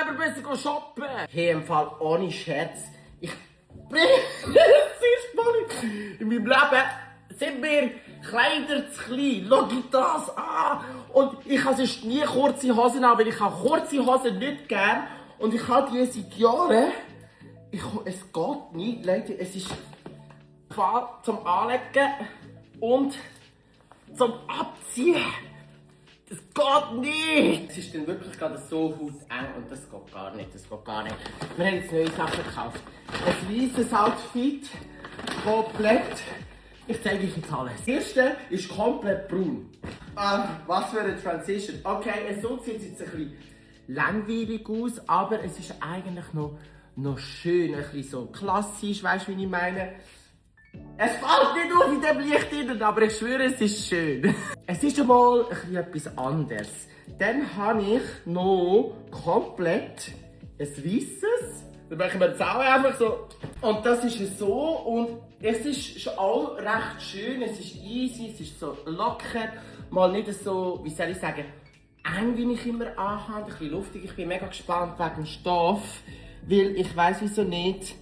wollen wir besser shoppen. Hey, im Fall ohne Scherz. Ich bin sehr spannend. In meinem Leben sind mir Kleider zu klein. Schau das an. Und ich habe sonst nie kurze Hosen an, weil ich habe kurze Hosen nicht gern. Und ich habe die seit Jahren. Es geht nicht, Leute. Es ist Fall zum Anlegen und zum Abziehen. Das geht nicht! Es ist dann wirklich gerade so hauseng und das geht gar nicht, Wir haben jetzt neue Sachen gekauft. Ein weißes Outfit, komplett. Ich zeige euch jetzt alles. Das erste ist komplett braun. Was für eine Transition. Okay, so sieht es jetzt ein bisschen langweilig aus, aber es ist eigentlich noch schön, ein bisschen so klassisch, weißt du, wie ich meine? Es fällt nicht auf in dem Licht drin, aber ich schwöre, es ist schön. Es ist einmal etwas anderes. Dann habe ich noch komplett ein weißes. Dann machen wir das auch einfach so. Und das ist so und es ist auch recht schön, es ist easy, es ist so locker. Mal nicht so, wie soll ich sagen, eng, wie ich immer anhabe, ein bisschen luftig. Ich bin mega gespannt wegen dem Stoff, weil ich weiss wieso nicht,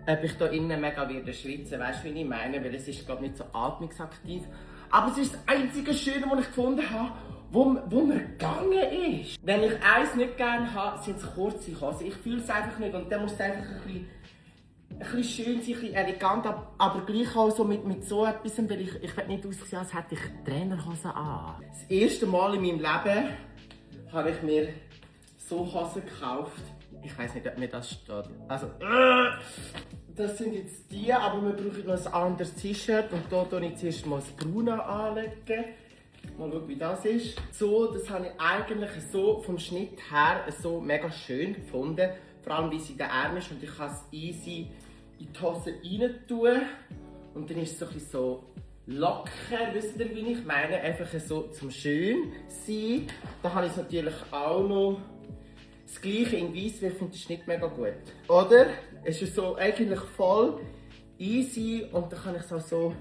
ob ich hier innen mega werde schwitzen, weißt du, wie ich meine? Weil es ist, glaube ich, nicht so atmungsaktiv. Aber es ist das einzige Schöne, was ich gefunden habe, wo mir gegangen ist. Wenn ich eins nicht gerne habe, sind es kurze Hosen. Ich fühle es einfach nicht und dann muss es einfach ein bisschen schön sein, ein bisschen elegant, aber gleich auch so mit so etwas, weil ich will nicht aussehen, als hätte ich Trainerhosen an. Das erste Mal in meinem Leben habe ich mir so Hosen gekauft. Ich weiss nicht, ob mir das steht. Also, das sind jetzt die, aber wir brauchen noch ein anderes T-Shirt. Und hier tue ich zuerst mal das Braune anlegen. Mal schauen, wie das ist. So, das habe ich eigentlich so vom Schnitt her so mega schön gefunden. Vor allem, wie es in den Ärmeln ist. Und ich kann es easy in die Hose rein tun. Und dann ist es so ein bisschen so locker, wisst ihr, wie ich meine? Einfach so zum schön sein. Da habe ich es natürlich auch noch. Das gleiche in Weiss, weil ich finde, das ist nicht mega gut. Oder? Es ist so eigentlich voll easy und dann kann ich es auch so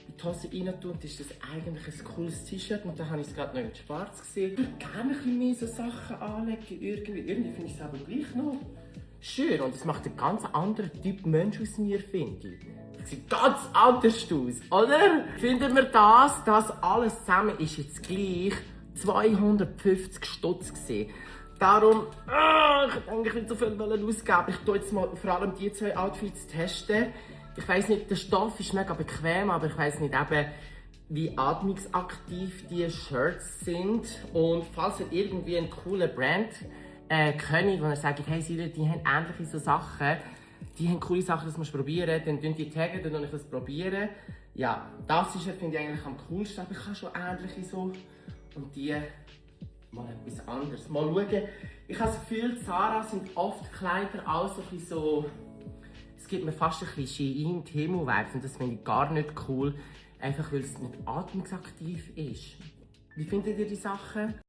in die Hose rein tun. Und das ist das eigentlich ein cooles T-Shirt und dann habe ich es gerade noch in schwarz gesehen. Ich würde gerne ein bisschen mehr so Sachen anlegen. Irgendwie finde ich es aber gleich noch schön. Und es macht einen ganz anderen Typ Mensch aus mir, finde ich. Es sieht ganz anders aus, oder? Finden wir das? Das alles zusammen ist jetzt gleich 250 Stutz gesehen. Darum, ich hätte eigentlich nicht so viel ausgeben. Ich tue jetzt mal vor allem die zwei Outfits testen. Ich weiss nicht, der Stoff ist mega bequem, aber ich weiss nicht eben, wie atmungsaktiv die Shirts sind. Und falls ihr irgendwie einen coolen Brand kennt, wo ihr sagt, hey Silja, die haben ähnliche so Sachen, die haben coole Sachen, das musst du probieren, dann tun die taggen, dann ich das probieren. Ja, das ist, finde ich eigentlich am coolsten, aber ich habe schon ähnliche so. Und die mal etwas anderes. Mal schauen. Ich habe das Gefühl, Zara sind oft Kleider auch so ein bisschen so. Es gibt mir fast ein bisschen Shein, Temu-Vibes und das finde ich gar nicht cool. Einfach weil es nicht atmungsaktiv ist. Wie findet ihr die Sachen?